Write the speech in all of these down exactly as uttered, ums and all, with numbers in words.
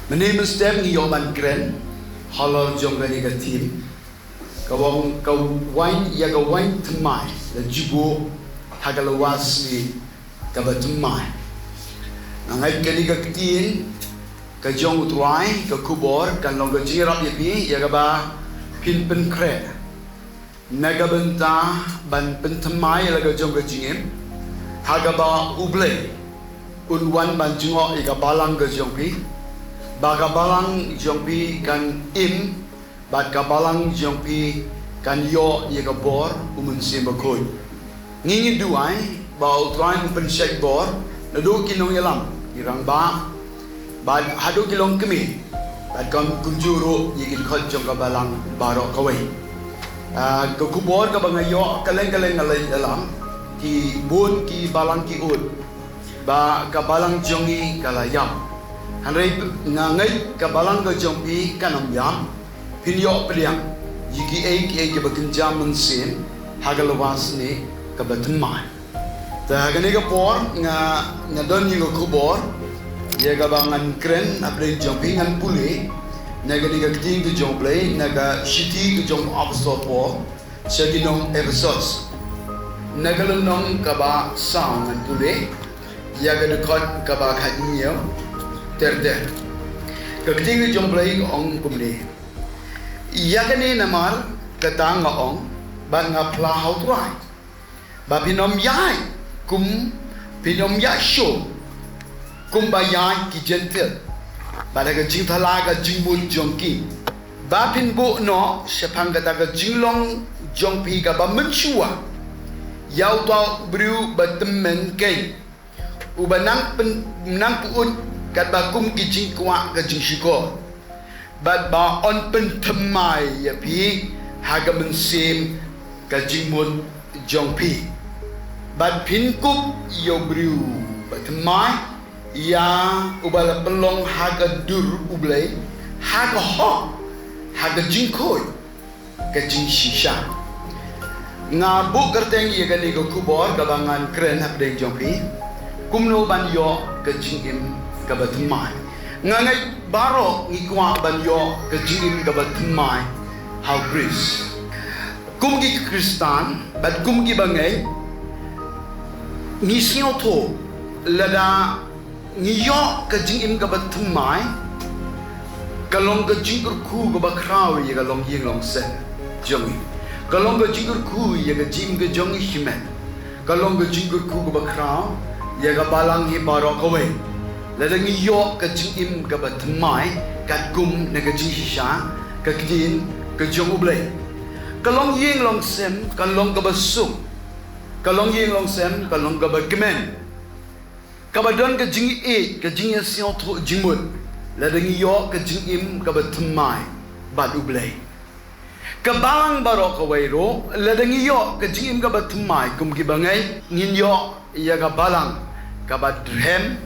Mynne mynstep ngi ïoh ban kren halor jong kane ka theme, ka waiñ, ka waiñ, ïa ka waiñ thymmai, la ju buh ha ka lwar snieh kaba thymmai. Nga ngeit kane ka ktien ka jong U Trai, ka khubor, kan long ka jingïarap ïa phi, ïa kaba phin pynkhreh na ka bynta ban pynthymmai ïa la ka jong ka jingim, ha kaba U Blei un wan ban jngoh ïa ka balang ka jong phi, ba ka balang jong phi kan im, bad ka balang jong phi kan ïoh ïa ka bor U Mynsiem Bakhuid. Ngi ngin duwai ba U Trai un pynshait bor naduh ki nongïalam, ki rangbah, bad haduh ki longkmie, bad kum, kumjuh ruh ïa ki dkhot jong ka balang baroh kawei. Ah, ka khubor kaba nga ïoh, kylleng kylleng nga la ïalam, ki bun ki balang ki ud ba ka balang jong ngi ka la ïap. Hynrei nga ngeit ka balang ka jong phi kan ym ïap. Phin ïoh pdiang ïa kiei kiei kiba kynja mynsiem ha ka lwar snieh kaba thymmai. Te ha kane ka por nga, nga don ïa ka khubor ïa kaba ngan kren hapdeng jong phi, ngan pule na kane ka ktien ka jong U Blei, na ka shithi ka jong u Apostol Paul sha ki nong Ephesos. Na ka lynnong kaba saw, ngan pule ïa ka dkhot kaba khathynñiew ter ter. Ka ktien ka jong U Blei ka ong kumne: Ïa kane namar kata nga ong bad nga phla ha U Trai, ba phin ym ïaid kum, phin ym ïaid shuh kumba ïaid ki Jentil, bad ha ka jingthala ka jingmut jong ki, ba phin buh noh shaphang kata ka jinglong jong phi kaba mynshuwa ïa uta u briew ba tymmen keiñ, uba nang pyn-, nang pyut katba kum ki jingkwah ka jingshukor, bad ba un pynthymmai ïa phi ha ka mynsiem ka jingmut jong phi, bad phin kup ïa u briew ba thymmai, ïa uba la pynlong ha ka dur U Blei, ha ka hok, ha ka jingkhuid ka jingshisha. Nga buh kyrteng ïa kane ka khubor kaba ngan kren hapdeng jong phi, kumno ban ïoh ka jingim kaba thymmai. Nga ngeit baroh ngi kwah ban ïoh ka jingim kaba thymmai ha U Khrist. Kum ki Khristan bad kum ki bangeit, ngi sngewthuh lada ngi ïoh ka jingim kaba thymmai, ka long ka jingkyrkhu kaba khraw ïa ka longïing longsem jong ngi. Ka long ka jingkyrkhu ïa ka jingim ka jong ngi shimet. Ka long ka jingkyrkhu kaba khraw ïa ka balang hi baroh kawei, lada ngi ïoh ka jingim kaba thymmai katkum na ka jingshisha ka ktien ka jong U Blei. Ka longïing longsem ka long kaba suk. Ka longïing longsem ka long kaba kmen, kaba don ka jingïeit, ka jingïasngewthuh jingmut, lada ngi ïoh ka jingim kaba thymmai bad U Blei. Ka balang baroh kawei ruh, lada ngi ïoh ka jingim kaba thymmai kum ki bangeit, ngin ïoh ïa ka balang kaba dhem,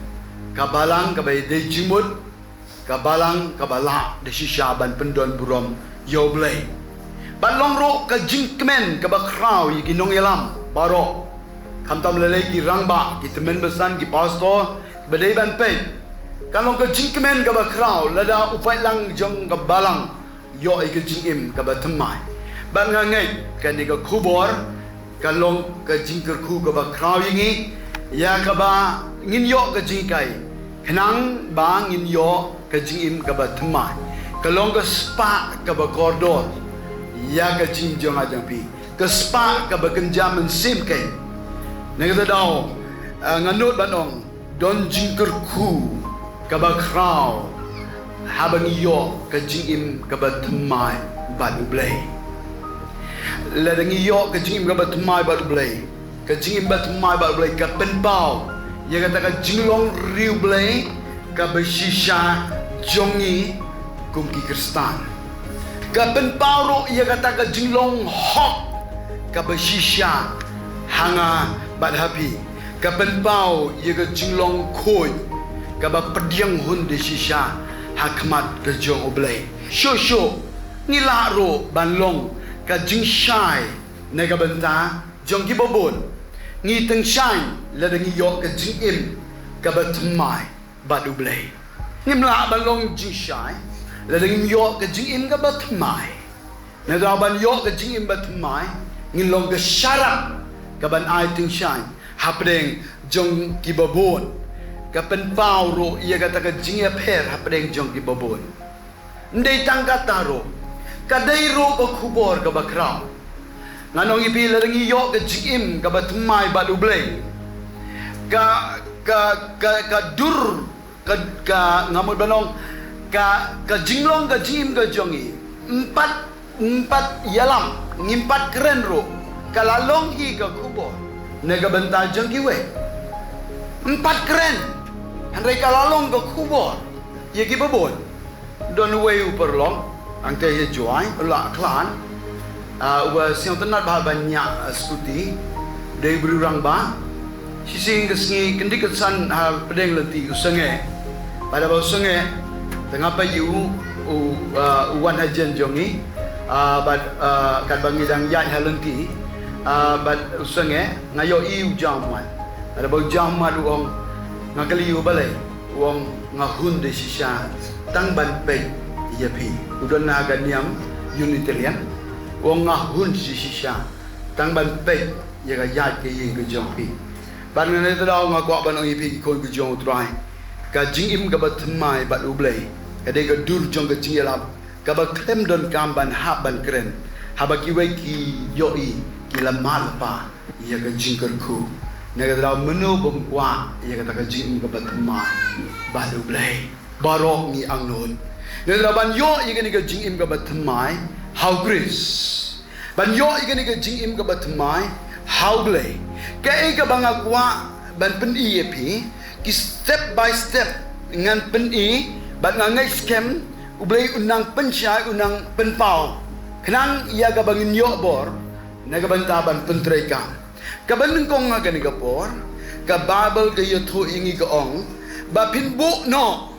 ka balang kaba ïadei jingmut, ka balang kaba lah da shisha ban pyndon burom ïa U Blei. Bad long ruh ka jingkmen kaba khraw ïa ki nongïalam baroh, khamtam lei lei ki rangbah, ki tymmen basan, ki pastor, ba dei ban peit. Ka long ka jingkmen kaba khraw lada u paidlang jong ka balang ïoh ïa ka jingim kaba thymmai. Bad nga ngeit kane ka khubor ka long ka jingkyrkhu kaba khraw ïa ngi, ïa kaba ngin ïoh ka jinghikai, khnang ba ngin ïoh ka jingim kaba thymmai. Ka long ka spah kaba kordor ïa ka jingim jong nga jong phi, ka spah kaba kynja mynsiem keiñ. Na kata ka daw, ah, nga nud ban ong, don jingkyrkhu kaba khraw haba ngi ïoh ka jingim kaba thymmai bad U Blei. Lada ngi ïoh ka jingim kaba thymmai bad U Blei, ka jingim ba thymmai bad U Blei ka pynpaw ïa kata ka jinglong riewblei kaba shisha jong ngi kum ki Khristan. Ka pynpaw ruh ïa kata ka jinglong hok kaba shisha ha nga bad ha phi. Ka pynpaw ïa ka jinglong khuid kaba pdiang hun da shisha ha khmat ka jong U Blei. Shuh shuh ngi lah ruh ban long ka jingshai na ka bynta jong kiba bun. Ngi tyngshaiñ lada ngi ïoh ka jingim kaba thymmai bad U Blei. Ngim lah ban long jingshai lada ngim ïoh ka jingim kaba thymmai. Nangta ban ïoh ka jingim ba thymmai, ngin long ka sharak kaban ai tyngshaiñ hapdeng jong kiba bun, ka pynpaw ruh ïa kata ka jingïapher hapdeng jong kiba bun. Ym dei tang kata ruh, ka dei ruh ka khubor kaba khraw. Ngan ong ïa phi, lada ngi ïoh ka jingim kaba thymmai bad U Blei, ka, ka, ka, ka dur, ka, ka, nga mut ban ong, ka, ka jinglong ka jingim ka jong ngi, ym pat, ym pat ïalam, ngim pat kren ruh, ka la long hi ka khubor na ka bynta jong kiwei. Ym pat kren, hynrei ka la long ka khubor ïa kiba bun. Don uwei u paralok hangtei ha Jowai, u la khlad, ah, uba sngewtynnat bha ban ñiah, ah, skuti, dei u briew rangbah. Shisien ka sngi kyndiah kynsan hapdeng lynti u sangeh. Bad haba u sangeh, tang haba ïoh u, u, ah, u wan hajan jong ngi, ah, bad, ah, katba ngi dang ïaid ha lynti, ah, bad u sangeh, nga ïohi u jam mat. Bad haba u jam mat u ong, nga kylli u balei. U ong, nga hun da shisha tang ban peit ïa phi. U don ha ka niam Unitarian. U ong, nga hun da shisha tang ban peit ïa ka ïaid ka ïing ka jong phi. Bad ngan ïa tdaw, nga kwah ban ong ïa phi ki khun ki jong U Trai, ka jingim kaba thymmai bad U Blei ka dei ka dur jong ka jingïalap kaba khlem donkam ban hap ban kren. Haba kiwei ki ïohi, ki la mad lypa ïa ka jingkyrkhu. Nangta mano bym kwah ïa kata ka jingim kaba thymmai bad U Blei? Baroh ngi angnud. Nangta ban ïoh ïa kane ka jingim kaba thymmai ha U Khrist, ban ïoh ïa kane ka jingim kaba thymmai ha U Blei, kaei kaba nga kwah ban pyni ïa phi, ki step by step ngan pyni, bad nga ngeit skhem U Blei un nang pynshai, un nang pynpaw khnang ïa kaba ngin ïoh bor na ka bynta ban pyntreikam. Kaba nyngkong ha kane ka por, ka Baibl ka ïathuh ïa ngi, ka ong ba phin buh noh,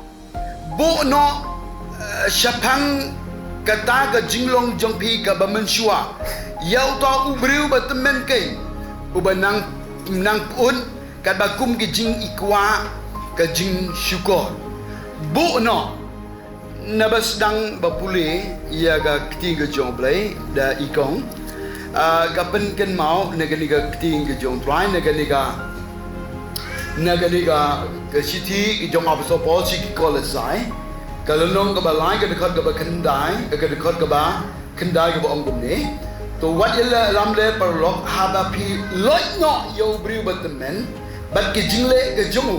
buh noh, eh, shaphang kata ka jinglong jong phi kaba mynshuwa ïa uta u briew ba tymmen keiñ, uba nang, nang pyut katba kum ki jingikwah, ka jingshukor. Buh noh. Naba sdang ba pule ïa ka ktien ka jong U Blei da i kong, ah, ka pynkynmaw na kane ka ktien ka jong U Trai, na kane ka, na kane ka, ka shithi ka jong u Apostol Paul sha ki Kolosai, ka lynnong kaba lai, ka dkhot kaba khyndai, ka dkhot kaba khyndai, kaba ong kumne: To wat ïalam leh paralok haba phi loit noh ïa u briew ba tymmen bad ki jingleh ka jong u,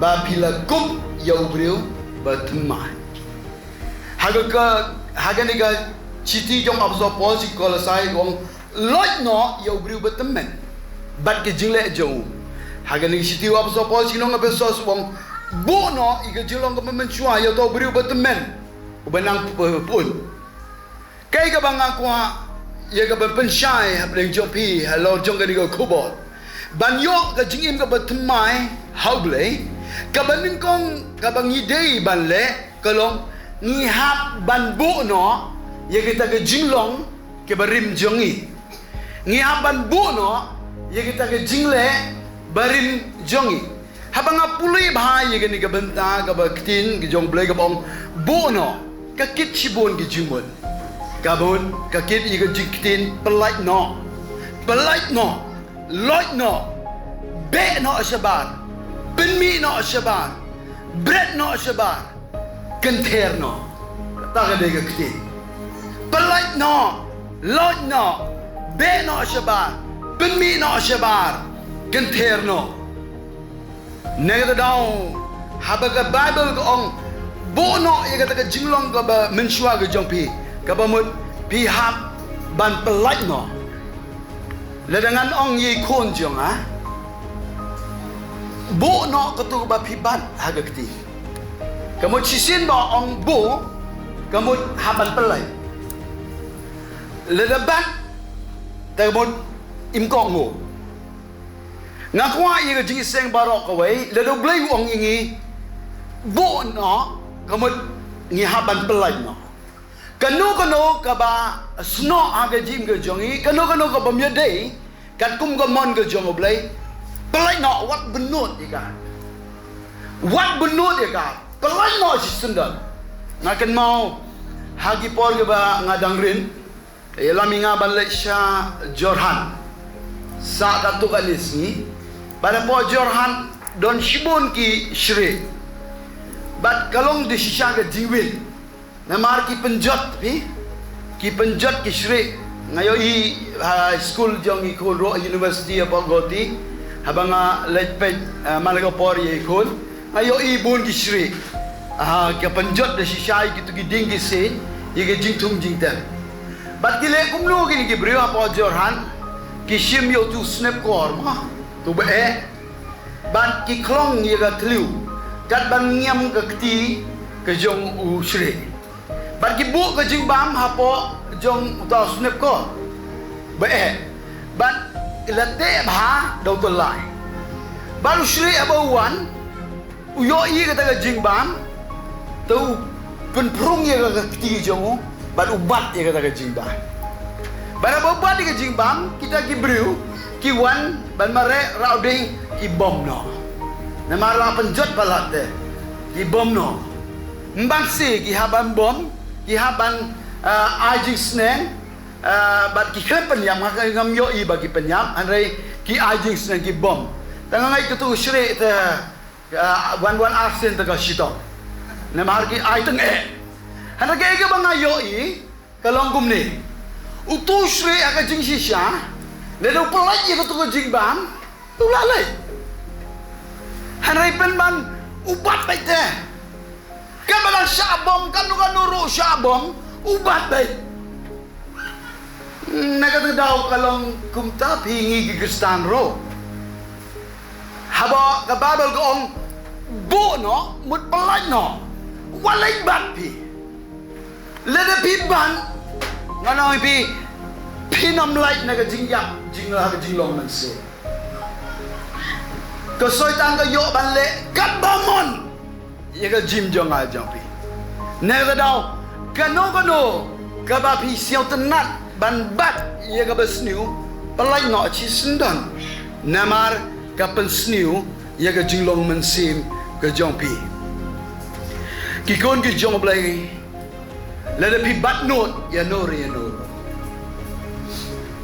ba phi la kum ïa u briew ba thymmai. Ha ka, ka, ha kane ka shithi jong u Apostol Paul sha ki Kolosai ka ong, loit noh ïa u briew ba tymmen bad ki jingleh jong u. Ha kane ka shithi u Apostol Paul sha ki nong Ephesos u ong, buh noh ïa ka jinglong kaba mynshuwa ïa uta u briew ba tymmen, uba nang p-, p-, pyut. Kaei kaba nga kwah ïa ka ban pynshai hapdeng jong phi halor jong kane ka khubor, ban ïoh ka jingim kaba thymmai ha U Blei, kaba nyngkong kaba ngi dei ban leh ka long, ngi hap ban buh noh ïa kita ki jinglong kiba rim jong ngi. Ngi hap ban buh noh ïa kita ki jingleh ba rim jong ngi. Haba nga pule bha ïa kane ka bynta kaba ktien ka jong U Blei kaba ong buh noh, ka kit shibun ki jingmut. Ka mut, ka kit ïa ka jingktien pyllait noh. Pyllait noh, loit noh, beh noh shabar, pynmih noh shabar, bret noh shabar, kynther noh. Kata ka dei ka ktien. Pyllait noh, loit noh, beh noh shabar, pynmih noh shabar, kynther noh. Na kata ka daw, haba ka Baibl ka ong, buh noh ïa kata ka jinglong kaba mynshuwa ka jong phi, kaba mut phi hap ban pyllait noh. Lada ngan ong ïa i khun jong nga, buh noh kato kaba phi bat ha ka kti. Ka mut shisien ba ong buh, ka mut hap ban pyllait. Lada bat, te ka mut im kohnguh. Nga kwah ïa ka jingïaseng baroh kawei, lada U Blei u ong ïa ngi buh noh, ka mut ngi hap ban pyllait noh. Kano kano kaba snoh ha ka jingim ka jong ngi, kano kano kaba ym ïadei katkum ka mon ka jong U Blei, pyllait noh, wat bynnud ïa ka. Wat bynnud ïa ka. Pynlait noh shisyndon. Nga kynmaw ha ki por kiba nga dang rit, ïalam ïa nga ban leit sha Jorhat. Sa katto katne sngi. Bad hapoh Jorhat don shibun ki shrieh. Bad ka long da shisha ka jingwit. Namar ki pynjot phi, ki pynjot ki shrieh. Nga ïohi ha skul jong i khun ruh, university hapoh Guwahati. Haba nga leit peit, eh, man la ka por ïa i khun, nga ïohi bun ki shrieh. Ah, ki pynjot da shisha ïa kito ki dieng ki sieñ ïa ka jingthung jingtem. Bad ki leh kumno kine ki briew hapoh Jorhat? Ki shim ïa uto u snepkor mo, uto ba eh. Bad ki khlong ïa ka thliew, kat ban ngiam ka kti ka jong u shrieh. Bad ki buh ka jingbam hapoh jong uta u snepkor ba eh. Bad la teh bha da uta u lai. Bad u shrieh haba u wan, u ïohi kata ka jingbam, te u pynphrung ïa ka kti jong u, bad u bat ïa kata ka jingbam. Bad haba u bat ïa ka jingbam, kita ki briew ki wan ban mareh, rah u dieng, ki bom noh. Namar la pynjot palat te, ki bom noh. Ym ban siew, ki hap ban bom, ki hap ban, ah, ai jingsneng, ah, bad ki khlem pynïap, nga, ngam ïohi ba ki pynïap, hynrei ki ai jingsneng, ki bom. Tang nga ngeit katu u shrieh te, ah, wan wan arsien te ka shitom. Namar ki ai tang eh. Hynrei kaei kaba nga ïohi ka long kumne. Uto u shrieh ha ka jingshisha, lada u pynlait ïa katu ka jingbam, u la lait. Hynrei pynban u bat beit te. Katba dang shah bom, kano kano ruh shah bom, u bat beit. Na kata ka daw ka long kumta phi ngi ki Khristan ruh. Haba ka Baibl ka ong, buh noh, mut pynlait noh. Wat leit bat phi. Lada phi bat, ngan ong ïa phi, phin ym lait na ka jingïap, jing, ha ka jinglong mynsiem. Ka Soitan ka ïoh ban leh katba mon ïa ka jingim jong nga jong phi. Na kata ka daw, kano kano kaba phi sngewtynnat ban bat ïa kaba sniew, pynlait noh shisyndon. Namar ka pynsniew ïa ka jinglong mynsiem ka jong phi. Ki khun ki jong U Blei, lada phi bat nud ïano re ïano ruh,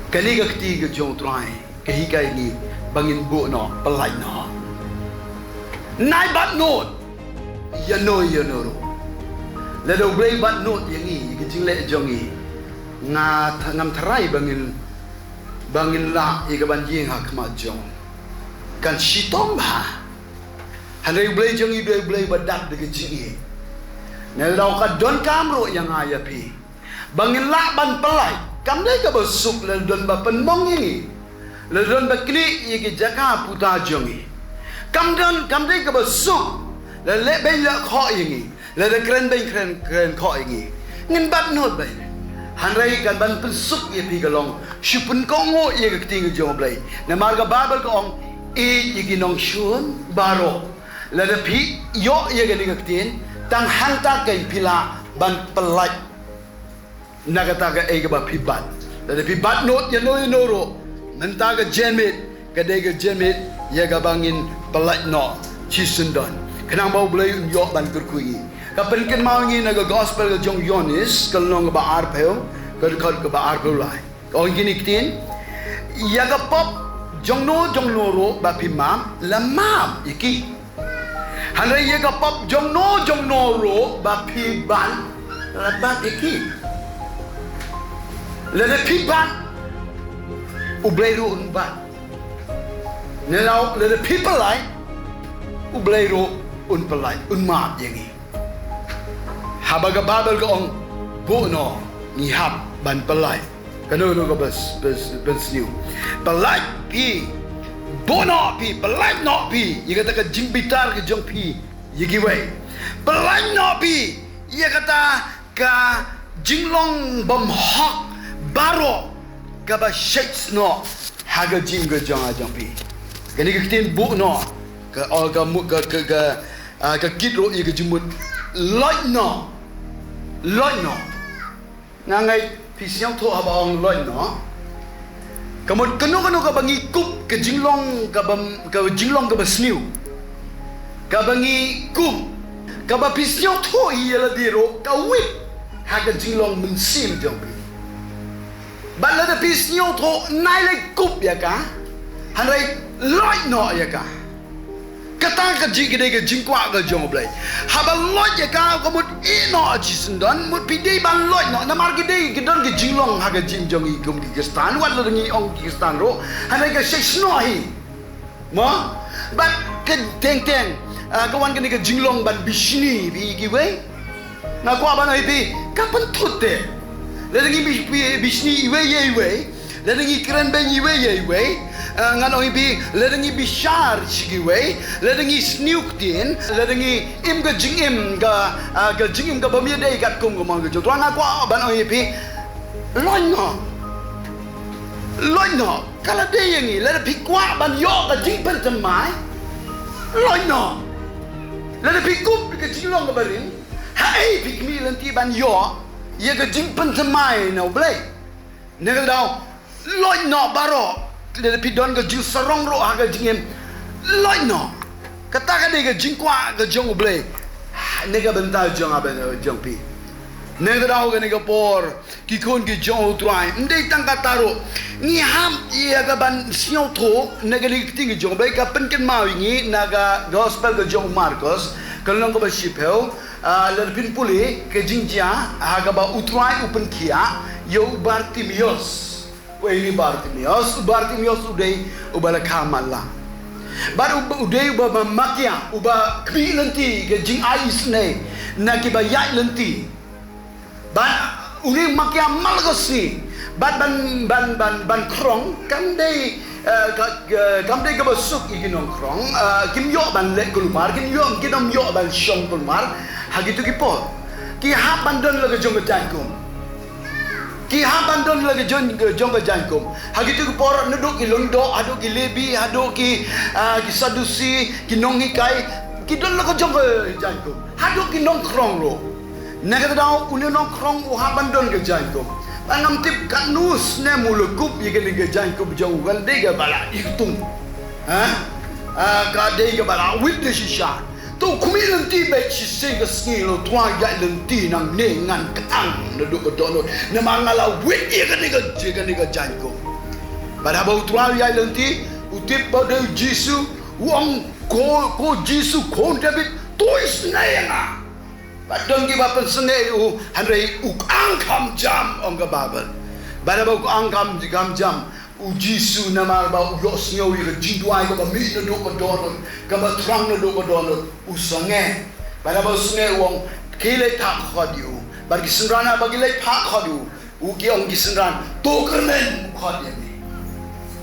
kane ka kti ka jong U Trai ka hikai ïa ngi ba ngin buh noh, pynlait noh. Nai bat nud ïano ïano ruh. Lada U Blei bat nud ïa ngi, ïa ka jingleh jong ngi, nga tha-, ngam tharai ba ngin, ba ngin lah ïa ka ban ïeng ha khmat jong u. Kan shitom bha. Hynrei U Blei jong ngi u dei U Blei ba dap da ka jingïeit. Nalor ka donkam ruh ïa nga ïa phi ba ngin lah ban pynlait. Kam dei kaba suk lada don ba pynmong ïa ngi, lada don ba knieh ïa ki jaka puta jong ngi. Kam don, kam dei kaba suk lada leh beiñ leh khoh ïa ngi, lada kren beiñ kren, kren khoh ïa ngi. Ngin bat nud bha. Hynrei kan ban pynsuk ïa phi ka long, shu pynkohnguh ïa ka ktien ka jong U Blei. Namar ka Baibl ka ong, ïeit ïa ki nongshun baroh. Lada phi ïoh ïa kane ka ktien, tang hangta kein phi lah ban pynlait na kata kaei kaba phi bat. Lada phi bat nud ïano ïano ruh, mynta ka janmiet ka dei ka janmiet ïa kaba ngin pynlait noh shisyndon, khnang ba U Blei un ïoh ban kyrkhu ïa ngi. Ka pynkynmaw ïa ngi na ka Gospel ka jong u Ïoannis, ka lynnong kaba arphew, ka dkhot kaba arphew lai. Ka ong kine ki ktien, ïa ka pop jongno jongno ruh ba phi map, la map ïa ki. Hynrei ïa ka pop jongno jongno ruh ba phi bat, la bat ïa ki. Lada phi bat, U Blei ruh un bat. Nalor lada phi pynlait, U Blei ruh un pynlait, un map ïa ngi. Haba ka Baibl ka ong, buh noh, ngi hap ban pynlait. Kano kano kaba s-, bas-, ban sniew. Pynlait phi. Buh noh phi, pynlait noh phi ïa kata ka jingbitar ka jong phi ïa kiwei. Pynlait noh phi ïa kata ka jinglong bymhok baroh kaba shait snoh ha ka jingim ka jong nga jong phi. Kane ka ktien buh noh, ka, ka, ka, ka, ka, ah, ka kit ruh ïa ka jingmut loit noh. Loit noh. Nga ngeit phi sngewthuh haba ong loit noh. Ka mut kano kano kaba ngi kup ka jinglong kaba, ka jinglong kaba sniew. Kaba ngi kup Kaba phi sngewthuh ïa lade ruh ka wit ha ka jinglong mynsiem jong phi. Bad lada phi sngewthuh, nai leh kup ïa ka, hynrei loit noh ïa ka. Kata ka jing, ka dei ka jingkwah ka jong U Blei. Haba loit ïa ka, ka mut ïeh noh shisyndon, mut phi dei ban loit noh. Namar ki dei, ki don ki jinglong ha ka jingim jong ngi kum ki Khristan, wat lada ngi ong ki Khristan ruh, hynrei ka shait shnoh hi. Mo? Bad ka teng teng, ah, ka wan kane ka jinglong ban bishni bad kiwei. Nga kwah ban ong ïa phi, ka pynthut te. Lada ngi bi, bi, bishni iwei ïa iwei, lada ngi kren beiñ iwei ïa iwei, ah, ngan ong ïa phi, lada ngi bishar sha kiwei, lada ngi sniew ktien, lada ngi im ka jingim ka, ah, ka jingim kaba ym ïadei katkum ka mon ka jong U Trai, nga kwah ban ong ïa phi, loit noh. Loit noh. Ka la dei ïa ngi, lada phi kwah ban ïoh ka jingpynthymmai, loit noh. Lada phi kup ka jinglong kaba rim, haei phi khmih lynti ban ïoh ïa ka jingpynthymmai na U Blei? Na kata ka daw, loit noh baroh. Lada phi don ka jingsarong ruh ha ka jingim, loit noh. Kata ka dei ka jingkwah ka jong U Blei na ka bynta jong nga bad jong phi. Na kata ka daw, kane ka por, ki khun ki jong U Trai, ym dei tang kata ruh, ngi hap ïa ka ban sngewthuh na kane ka ktien ka jong U Blei, ka pynkynmaw ïa ngi na ka gospel ka jong u Markos, ka lynnong kaba shiphew, ah, lada phin pule ka jingjia ha kaba U Trai u pynkhiah ïa u Bartimeus. Wei, ni Bartimeus, u Bartimeus u dei uba la kha matlah. Bad u, u dei uba, ba makia, uba khmih lynti ka jingai isynei na kiba ïaid lynti. Bad une u makia man la ka sngi. Bad ban, ban, ban, ban khrong kam dei, eh, ka, ka, kam dei kaba suk ïa ki nongkhrong, eh, kim ïoh ban leh kulmar, kim ïoh, kim ïoh ban shong kulmar ha kito ki por. Ki hap ban don la ka jong ka jaiñkum. Ki hap ban don la ka jong, jong ka jaiñkum. Ha kito ki por, naduh ki lyngdoh haduh ki Lebi, haduh ki, ah, ki Sadusi, ki nonghikai, ki don la ka jong ka jaiñkum. Haduh ki nongkhrong ruh. Na kata ka daw une u nongkhrong u hap ban don ka jaiñkum. Bad ngam tip katno snem u la kup ïa kane ka jaiñkum jong u, kan dei kaba la iwtung. Ha? Ah, ka dei kaba la wit da shisha. To u khmih lynti beit shisien ka sngi, la U Trai ïaid lynti nangne, ngan ktang naduh ka dohnud. Namar nga la wit ïa kane ka, ïa kane ka jaiñkum. Bad haba U Trai u ïaid lynti, u tip ba u dei u Jisu, u ong, ko, ko Jisu khun David, to isynei ïa nga. Bad don kiba pynsngew ïa u, hynrei u kang kham jam, ong ka Baibl. Bad haba u kang kham, kham jam, u Jisu namar ba u ïohsngew ïa ka jingduwai kaba mih naduh ka dohnud, kaba thrang naduh ka dohnud, u sangeh. Bad haba u sangeh u ong, ki leit phah khot ïa u. Bad ki synran haba ki leit phah khot ïa u, u ki ong ki synran, to kyrmen u khot ïa me.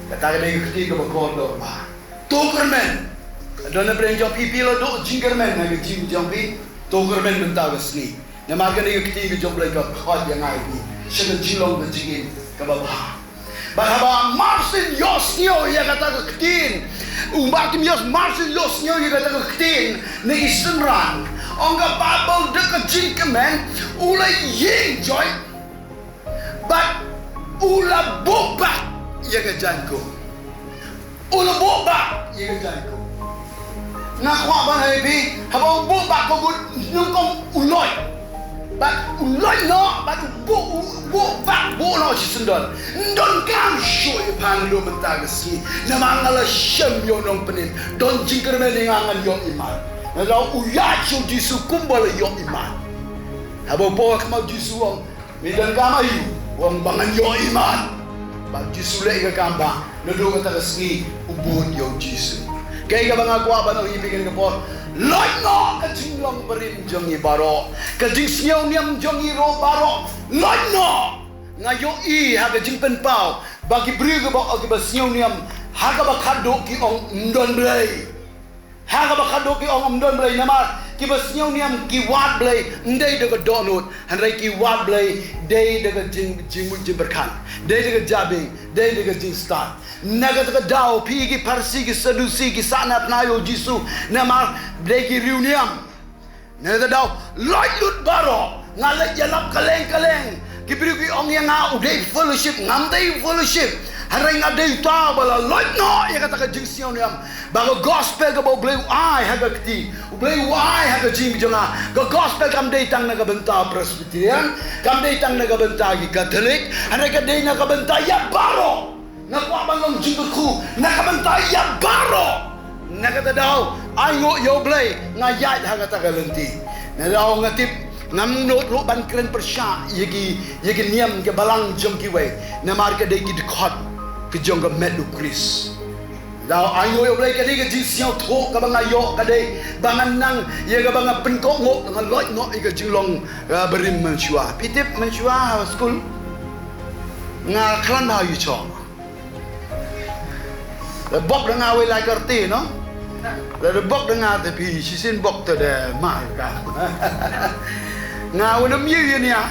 Kata ka dei ka ktien kaba kordor ba. To kyrmen. Don na pdeng jong phi, phi la duh jingkyrmen ha ka jingim jong phi. To kyrmen mynta ka sngi. Namar kane ka ktien ka jong U Blei ka khot ïa nga ïa phi sha ka jinglong ka jingim kaba bha. Bad haba mar syn ïohsngew ïa kata ka ktien, u Bartimeus mar syn ïohsngew ïa kata ka ktien na ki synran, ong ka Baibl da ka jingkmen u la ïeng joit. Bad u la buh bak ïa ka jaiñkum. U la buh bak ïa ka jaiñkum. Nga kwah ban ong ïa phi, haba u buh bak ka mut nyngkong u loit. Bad u loit noh, bad u buh, u buh bak, buh noh shisyndon. Ym donkam shuh ïa pha naduh mynta ka sngi. Namar nga la shem ïa u nongpynim. Don jingkyrmen ïa nga, ngan ïoh iman. Nga la u ïa shu Jisu kumba la ïoh iman. Haba u poi ha khmat Jisu u ong, me donkam aïu? U ong ba ngan ïoh iman. Bad Jisu leh ïa ka kam ba naduh kata ka sngi u bud ïa u Jisu. Kaei kaba nga kwah ban ong ïa phi kane ka por, loit noh ka jinglong barim jong ngi baroh, ka jingsngewniam jong ngi ruh baroh, loit noh. Nga ïohi ha ka jingpynpaw ba ki briew kiba, kiba sngewniam ha kaba khatduh ki ong ym don Blei. Ha kaba khatduh ki ong ym don Blei, namar kiba sngewniam ki wad Blei ym dei da ka dohnud, hynrei ki wad Blei dei da ka jing, jingmut jingpyrkhat, dei da ka jabieng, dei da ka jingstad. Na kata ka daw phi ki Pharisi, ki Sadusi, ki sahnarphna ïa u Jisu, namar dei ki riewniam. Na kata ka daw loit lut baroh. Nga leit ïalap kylleng kylleng. Ki briew ki ong ïa nga u dei fellowship, ngam dei fellowship. Hynrei nga dei uta ba la loit noh ïa kata ka jingsngewniam. Ba ka gospel kaba U Blei u ai ha ka kti, U Blei u ai ha ka jingim jong nga. Ka gospel kam dei tang na ka bynta Presbyterian, kam dei tang na ka bynta ki Catholic, hynrei ka dei na ka bynta ïa baroh. Nga kwah ban long jingkyrkhu na ka bynta ïa baroh. Na kata daw, ai nguh ïa U Blei, nga ïaid ha kata ka lynti. Na daw nga tip, ngam nud ruh ban kren pyrshah ïa ki, ïa ki niam ki balang jong kiwei. Namar ka dei ki dkhot ki jong ka met U Khrist. Daw ai nguh ïa U Blei, ka dei ka jingsngewthuh kaba nga ïoh, ka dei ba ngan nang ïa kaba nga pynkohnguh, nga loit noh ïa ka jinglong, ah, barim mynshuwa. Phi tip mynshuwa ha skul nga khlaiñ bha ïa u shoh. La bok da nga wei lai kyrti, no? La da bok da nga te phi shisien bok te da mar ka. Nga wan ym ïa ïa nia.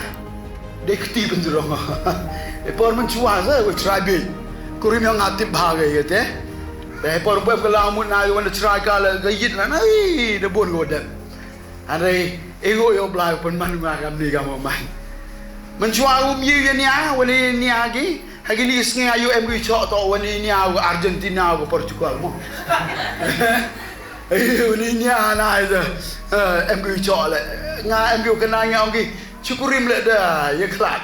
Dei kti pynjrong. E por mynshuwa sa wei trai bi. Kurim ïa nga tip bha ga ïa te. Te e por pep ka la mut na wan da trai ka la ga yit na na. Ii, da bun ga dep. Hynrei e nguh ïa U Blei u pynman nga kam ni kam man. Mynshuwa um ïa ïa nia, wan ïa nia gi. Ha kini ki sngi ayu em ki shoh to wan ïa nia u Argentina u Portugal mo. Ayu wan ïa nia na ïa. Eh, em ki shoh le. Nga em ki kena nga ong ki. Shu kurim le da ïa khlad.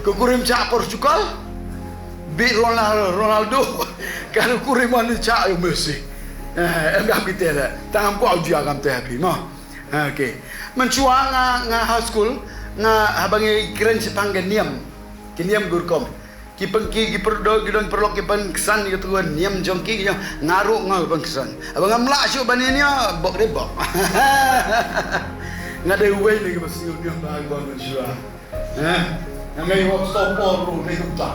Ka kurim cha Portugal. Bi Ronaldo, Ronaldo. Ka kurim wan cha ïa Messi. Eh, em kam ki te le. Tang am kwah u jia kam te happy mo. Okay. Mynshuwa nga, nga high school, nga haba ngi kren shaphang ka niam. Ka niam ka rukom. Ki pyn-, ki, ki pyrdo, ki don pyrlok, ki pynksan, ki tu niam jong ki, ki jong, nga ruh nga pynksan. Haba ngam lah shuh ban ïa nia, bok dei bok. Nga dei uwei na kiba siew niam ba, ba mynshuwa. Eh? Nga ngai hok stopor ruh, dei kumta.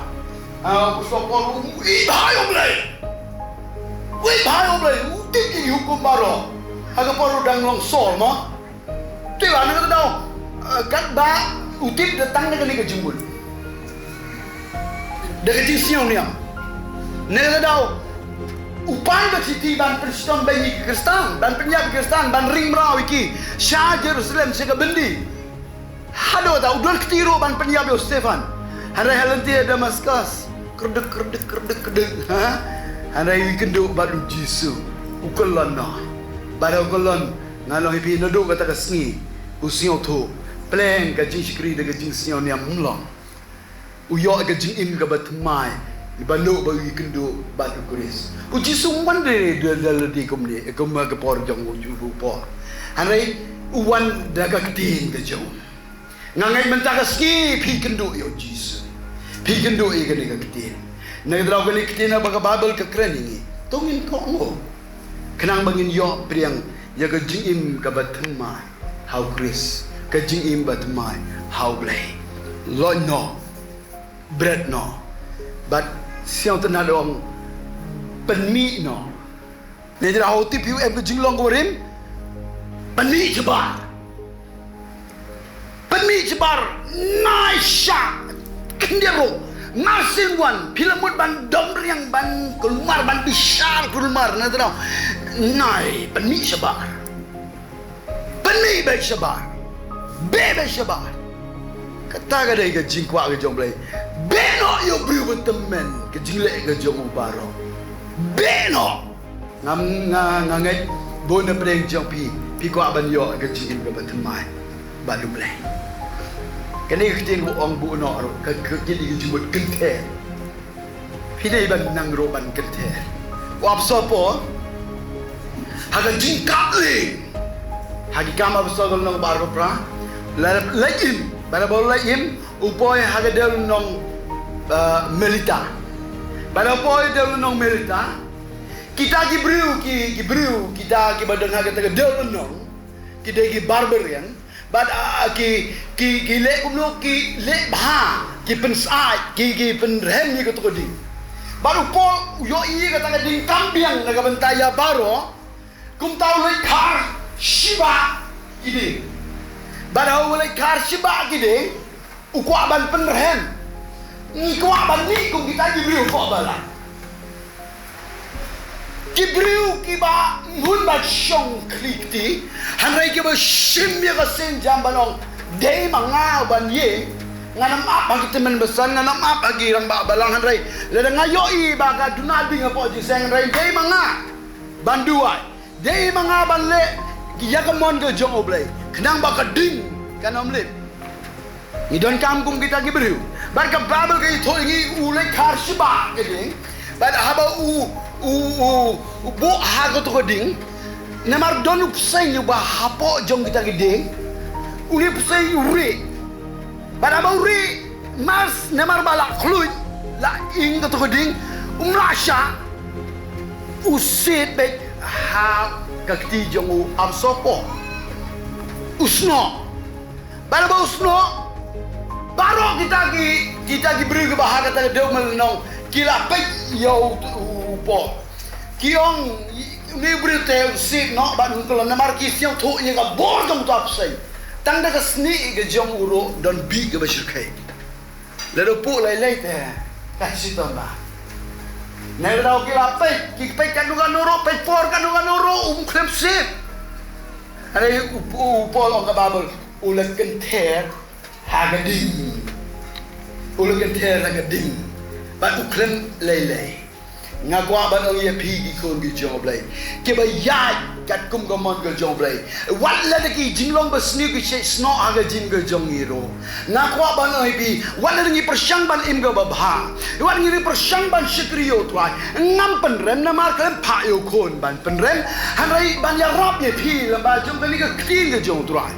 Ah, hok stopor ruh, ui bha ïa U Blei. Ui bha ïa U Blei, u tip ïa ki hukum baroh. Ha ka por u dang long Saul mo. Te ba na kata daw, eh, katba u tip da tang na kane ka jingmut. Da ka jingsngew niam. Na kata daw, u pan ka shithi ban pynshitom beiñ ïa ki Khristan, ban pynïap ki Khristan, ban ring mraw ïa ki sha Jerusalem sha ka byndi. Haduh kata u don kti ruh ban pynïap ïa u Stephan. Hynrei ha lynti Damaskus. Kyrdyk, kyrdyk, kyrdyk, kyrdyk. Ha? Hynrei u ïakynduh bad u Jisu. U kyllon noh. Bad u kyllon, nga ong ïa phi naduh kata ka sngi. U sngewthuh. Pleng ka jingshakri da ka jingsngew niam ym long. U ïoh ka jingim kaba thymmai. Ba naduh ba u ïakynduh bad u Khrist. U Jisu um wan da, da, da lade kumne, kum ka por jong u, u por. Hynrei u wan da ka ktien ka jong u. Nga ngeit mynta ka sngi phi kynduh ïa u Jisu. Phi kynduh ïa kane ka ktien. Na ka daw kane ka ktien ba ka Baibl ka kren ïa ngi. To ngin kohnguh. Khnang ba ngin ïoh pdiang ïa ka jingim kaba thymmai ha u Khrist. Ka jingim ba thymmai ha u Blei. Loit noh. Bret noh. Bad sngewtynnad ong pynmih noh. Ngi jrah u tip ïa u em ka jinglong ka barim. Pynmih shabar. Pynmih shabar. Nai shah. Khyndiat ruh. Nga sngewbha phi la mut ban dom riang ban kulmar ban bishar kulmar na tynrai. Nai pynmih shabar. Pynmih beit shabar. Beh beit shabar. Kata ka dei ka jingkwah ka jong u Blei. Beh noh ïa u briew ba tymmen ka jingleh ka jong u baroh. Beh noh. Ngam nga nga ngeit bun na pdeng jong phi phi kwah ban ïoh ka jingim kaba thymmai bad u Blei. Kane ka ktien ba ong buh noh ruh ka ka kine ka jingmut kynthei. Phi dei ban nang ruh ban kynthei. U apostol Paul ha ka jingkap lei ha ki Kam Apostol ka lynnong ba arphew phra. La leit im, ba la ba leit im u poi ha ka dewlynnong, eh, Melita. Ba la poi dewlynnong Melita. Kita ki briew ki, ki briew kita kiba don ha kata ka dewlynnong ki dei ki barbarian. Bad, ah, ki, ki, ki leh kumno ki leh bha, ki pynsaid, ki, ki pynrhem ïa kato ka ding. Bad u Paul u ïohi kata ka ding kam biang na ka bynta ïa baroh, kumta u leit khar shiba ki ding. Bad u leit khar shiba ki ding, u kwah ban pynrhem. Ngi kwah ban mih kum kita ki briew kpoh balang. Ki briew kiba mut ba shong khlieh kti, hynrei kiba shim ïa ka sienjam ban ong, dei ma nga ban ïeng, ngan ym ap ha ki tymmen basan, ngan ym ap ha ki rangbah balang, hynrei lada nga ïohi ba ka duna ding hapoh jingïaseng, hynrei dei ma nga. Ban duwai. Dei ma nga ban leh ïa ka mon ka jong U Blei. Khnang ba ka ding kan ym lip. Ngi donkam kum kita ki briew. Bad ka Baibl ka ïathuh ïa ngi u leit khar shabar ka ding. Bad haba u, u, u, u buh ha kato ka ding. Namar don u bseiñ uba hapoh jong kita ki ding. Une u bseiñ u rieh. Bad haba u rieh, mar, namar ba la khluit, la ing kato ka ding, um lah shah, u siat beit ha ka kti jong u Apostol Paul. U snoh. Bad haba u snoh, baroh kita ki, kita ki briew kiba ha kata ka dewlynnong, ki la peit ïa u, u Paul. Ki ong, une u briew te u siat noh bad u kyllon namar ki sngewthuh ïa ka bor jong uta u bseiñ. Tang da ka snieh ka jong u ruh don bih kaba shyrkhei. Lada u phuh lei lei te ka shitom bha. Nangta ki la peit, ki peit katno katno ruh, peit por katno katno ruh, um khlem siat. Hynrei u, u Paul ong ka Baibl, u la kynther ha ka ding. U la kynther ha ka ding. Bad u khlem lei lei. Nga kwah ban ong ïa phi ki khun ki jong U Blei, kiba ïaid katkum ka mon ka jong U Blei. Wat lada ki jinglong ba sniew ki shait snoh ha ka jingim ka jong ngi ruh. Nga kwah ban ong ïa phi, wat lada ngi pyrshang ban im kaba bha, wat ngi pyrshang ban shakri ïa U Trai, ngam pynrem namar khlem phah ïa u khun ban pynrem. Hynrei ban ïarap ïa phi lyngba jong kane ka ktien ka jong U Trai.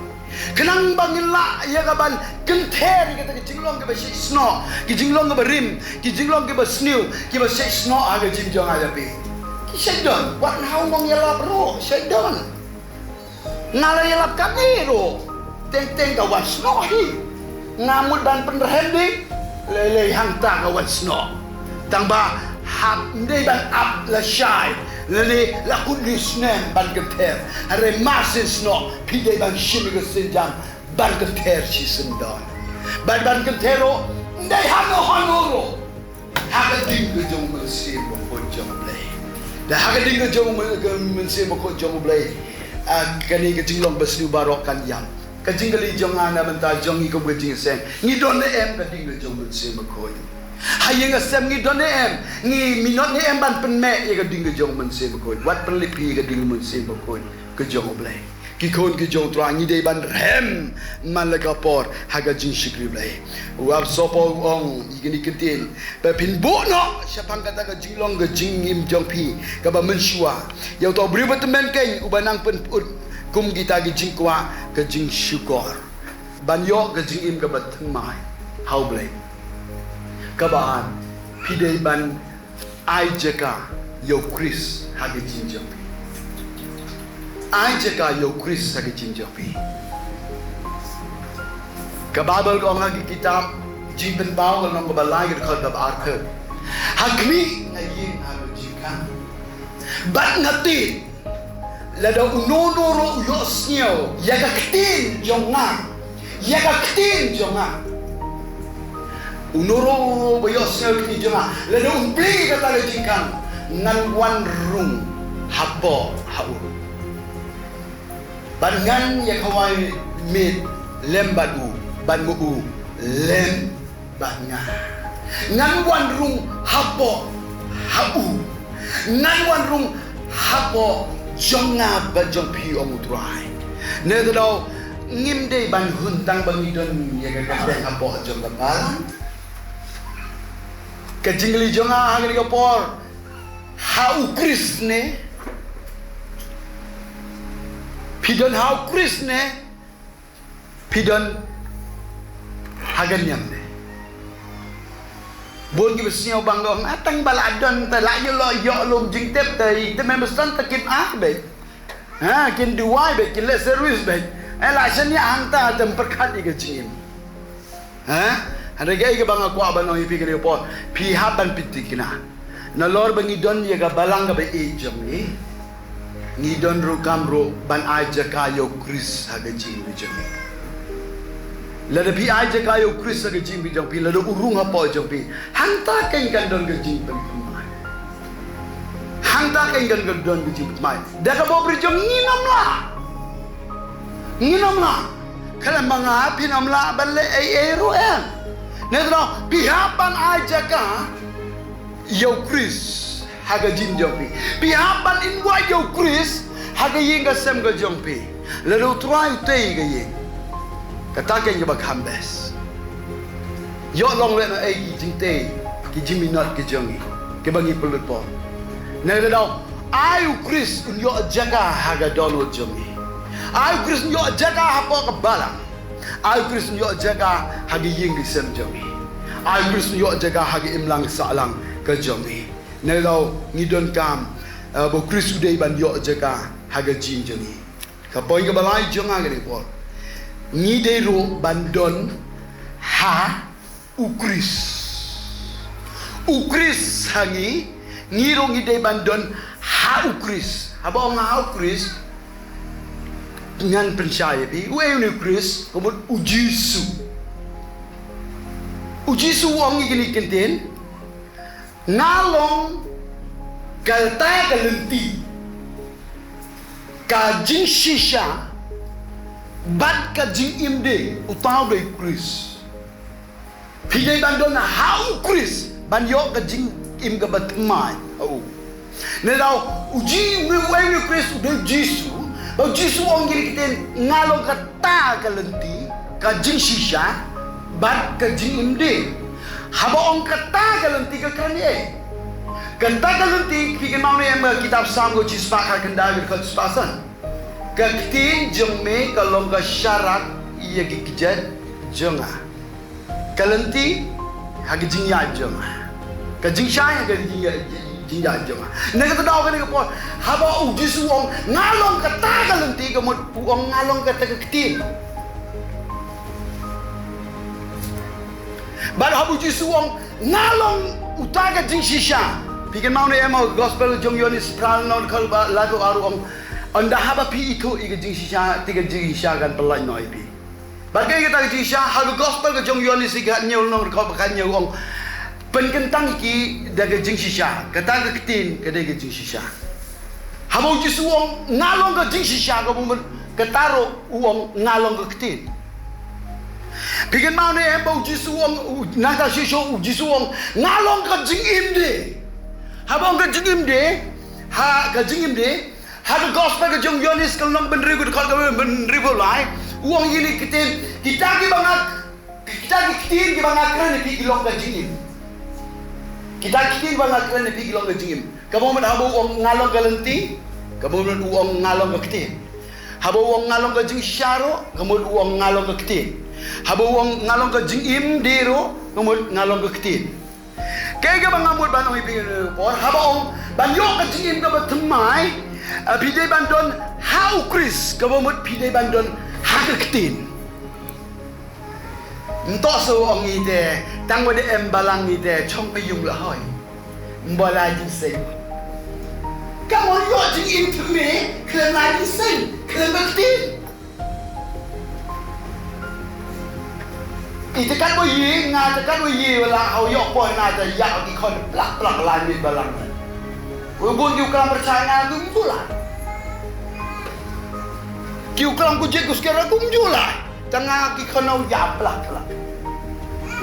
Khnang ba ngin lah ïa ka ban kynther ïa kata ka jinglong kaba shait snoh, ki jinglong kaba rim, ki jinglong kiba sniew, kiba shait snoh ha ka jingim jong nga ïa phi. Ki shait don, wat haba nga ïalap ruh, shait don. Nga la ïalap katne ruh, teng teng ka wan snoh hi. Nga mut ban pynrem dei, lei lei hangta ka wan snoh. Tang ba hap dei ban ap lashai, lane la kut li snem ban kynther. Hynrei mar sien snoh, phi dei ban shim ïa ka sienjam ban kynther shisien don. Bad ban kynther ruh, dei hano hano ruh, ha ka ding ka jong U Mynsiem Bakhuid jong U Blei. Da ha ka ding ka jong U Myn-, ka Mynsiem Bakhuid jong U Blei, ah, kane ka jinglong ba sniew baroh kan ïam. Ka jingkylli jong nga na bynta jong ngi kum ka jingïaseng, ngi don ne em ka ding ka jong U Mynsiem Bakhuid? Ha ïing ha sem ngi don ne em, ngi minot ne em ban pynmih ïa ka ding ka jong U Mynsiem Bakhuid? Wat pynlip phi ïa ka ding U Mynsiem Bakhuid ka jong U Blei. Ki khun ki jong U Trai, ngi dei ban rem man la ka por ha ka jingshakri Blei. U Apostol Paul u ong ïa kine ki ktien, ba phin buh noh shaphang kata ka jinglong ka jingim jong phi kaba mynshuwa ïa uta u briew ba tymmen keiñ uba nang pynput kum kita ki jingkwah ka jingshukor, ban ïoh ka jingim kaba thymmai ha U Blei. Kaba ar, phi dei ban ai jaka ïa U Khrist ha ka jingim jong phi. Ai jaka ïa U Khrist ha ka jingim jong phi. Ka Baibl ka ong ha ka kitab Jingpynpaw ka lynnong kaba lai ka dkhot kaba arphew. Ha khmih nga ïeng ha ka jingkhang bad nga tied, lada uno uno ruh u ïohsngew ïa ka ktien jong nga, ïa ka ktien jong nga. Uno uno ruh ba ïohsngew ïa ka ktien jong nga, lada un plie kata ka jingkhang, ngan wan rung hapoh ha u. Bad ngan ïa khawai miet lem bad u, bad ma u lem bad nga. Ngan wan rung hapoh ha u. Ngan wan rung hapoh jong nga bad jong phi, ong U Trai. Nangta daw ngim dei ban hun tang ba ngi don ïa ka kyrteng hapoh jong ka balang. Ka jingkylli jong nga ha kane ka por, ha U Khrist ne? Phi don ha U Khrist ne? Phi don ha ka niam ne? Bun kiba sngew ba nga ong, ah, tang ba la don te la ïoh lum jingtep te, te mem san te kin ah beit. Ha, kin duwai beit, kin leh service beit. Eh, la shaniah hangta te pyrkhat ïa ka jingim. Ha? Hynrei kaei kaba nga kwah ban ong ïa phi kane ka por, phi hap ban pynthikna. Nalor ba ngi don ïa ka balang kaba ïeit jong ngi, ngi don ruh kam ruh ban ai jaka ïa U Khrist ha ka jingim jong ngi. Lada phi ai jaka ïa U Khrist ha ka jingim jong phi, lada u rung hapoh jong phi, hangta keiñ kan don ka jingpynthymmai. Hangta keiñ kan don ka jingpynthymmai. Da kaba pyrshang ngin ym lah. Ngin ym lah. Khlem ma nga phin ym lah ban leh ei ei ruh em. Nangta phi hap ban ai jaka ïa U Khrist ha ka jingim jong phi. Phi hap ban invite ïa u Khrist ha ka ïing ka sem ka jong phi. Lada u Trai u tei ka ïing, kata ka ïing kaba kham best. Ïoh long lehnohei ki jingtei, ki jingminot ki jong ngi kiba ngi pynlut por. Nangta daw, ai u Khrist un ïoh jaka ha ka dohnud jong ngi. Ai u Khrist un ïoh jaka hapoh ka balang. Ai u Khrist un ïoh jaka ha ka ïing ka sem jong ngi. Ai u Khrist un ïoh jaka ha ka imlang sahlang ka jong ngi. Nangta daw, ngi donkam, eh, ba u Khrist u dei ban ïoh jaka ha ka jingim jong ngi. Ka point kaba lai jong nga kane ka por, ngi dei ruh ban don ha u Khrist. U Khrist ha ngi, ngi ruh ngi dei ban don ha u Khrist. Haba ong ha u Khrist, ngan pynshai ïa phi, uei une u Khrist? Ka mut u Jisu. U Jisu u ong ïa kine ki ktien, nga long kata ka lynti, ka jingshisha bad ka jingim de. Uta u dei u Khrist. Phi dei ban don ha u Khrist ban ïoh ka jingim kaba thymmai ha u. Nangta daw, u Ji-, uei une u Khrist? U dei u Jisu. Ba u Jisu u ong ïa kine ki ktien, nga long kata ka lynti, ka jingshisha bad ka jingim de. Haba ong kata ka lynti, ka kren ïa ei? Kata ka lynti, phi kynmaw ne em ka kitab Salm ka shispah khyndai, ka dkhot shispah san? Ka ktien jong me ka long ka sharak ïa ki kjat jong nga. Ka lynti ha ka jingïaid jong nga. Ka jingshai ha ka jingïaid, jingïaid jong nga. Nangta daw kane ka por, haba u Jisu u ong nga long kata ka lynti, ka mut u ong nga long kata ka ktien. Bad haba u Jisu u ong nga long uta ka jingshisha. Phi kynmaw ne em ha ka gospel jong u Ïoannis, ka lynnong kaba laiphew ar, u ong, ynda haba phi ithuh ïa ka jingshisha, te ka jingshisha kan pyllait noh ïa phi. Bad kaei kata ka jingshisha? Ha ka gospel ka jong u Ïoannis, ka khathynñiew, lynnong kaba khathynñiew, u ong, pynkyntang ïa ki da ka jingshisha. Kata ka ktien ka dei ka jingshisha. Haba u Jisu u ong nga long ka jingshisha, kaba mut kata ruh u ong nga long ka ktien. Phi kynmaw ne em ba u Jisu u ong, u, nangta shisha u Jisu u ong nga long ka jingim de. Haba ong ka jingim de, ha ka jingim de, ha ka gospel ka jong u Ïoannis ka lynnong ba hynriew, ka dkhot kaba hynriewphew lai, u ong ïa kine ki ktien, kita kiba nga, kita ki ktien kiba nga kren ïa phi ki long ka jingim. Kita ki ktien kiba nga kren ïa phi ki long ka jingim. Kaba mut haba u ong nga long ka lynti, kaba mut u ong nga long ka ktien. Haba u ong nga long ka jingshisha ruh, ka mut u ong nga long ka ktien. Haba u ong nga long ka jingim de ruh, ka mut nga long ka ktien. Kaei kaba nga mut ban ong ïa phi kane ka por, haba ong ban ïoh ka jingim kaba thymmai, eh, phi dei ban don ha u Khrist, kaba mut phi dei ban don ha ka ktien. Mynta sa u ong ite, tang ba dei em balang ite, chong ba ïung la hoi. Mba la jingseng. Ka mut ïoh jingim thymme, khlem la jingseng, khlem ba ktien. Ite kat ba ïe, nga te kat ba ïe, wala hau ïoh poi na te ïa ki khon plak plak la ni balang. Wei bun ki u klam pyrshah nga kum jula. Ki u klam ku jik ku sker kum jula. Tang nga ki khon ïa plak plak.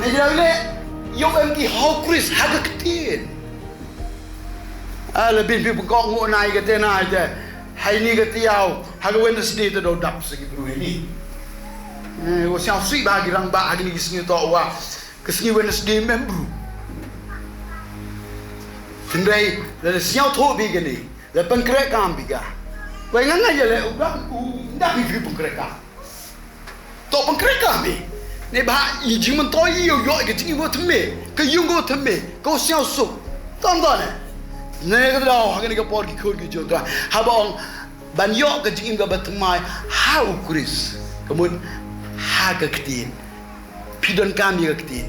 Ne jira le, ïoh em ki hau Khrist ha ka ktien. A la bin phi pynkoh nguh nai ka te nai te. Hai ni ka tiaw, ha ka Wednesday te dau dap sa ki bru ni. Eh, wa siaw sui ba ki rang ba ha ki ni ki sngi to wa. Ka sngi Wednesday mem bru. Tynrai, la siaw tho bi ka ni. La pynkreh kam bi ka. Wa nga nga ya le u dap, u dap bi pynkreh kam. To pynkreh kam i. Ne ba i jingmyntoi i ïoh ïoh ka jingim ba thymme. Ka ïung ka ba thymme. Ka u sñiaw suk. Ton ton ne. Ne ka daw ha kane ka por ki khun ki jong ka. Haba ong ban ïoh ka jingim ka ba thymmai ha u Khrist. Ka mut ha ka ktien. Phi don kam ïa ka ktien.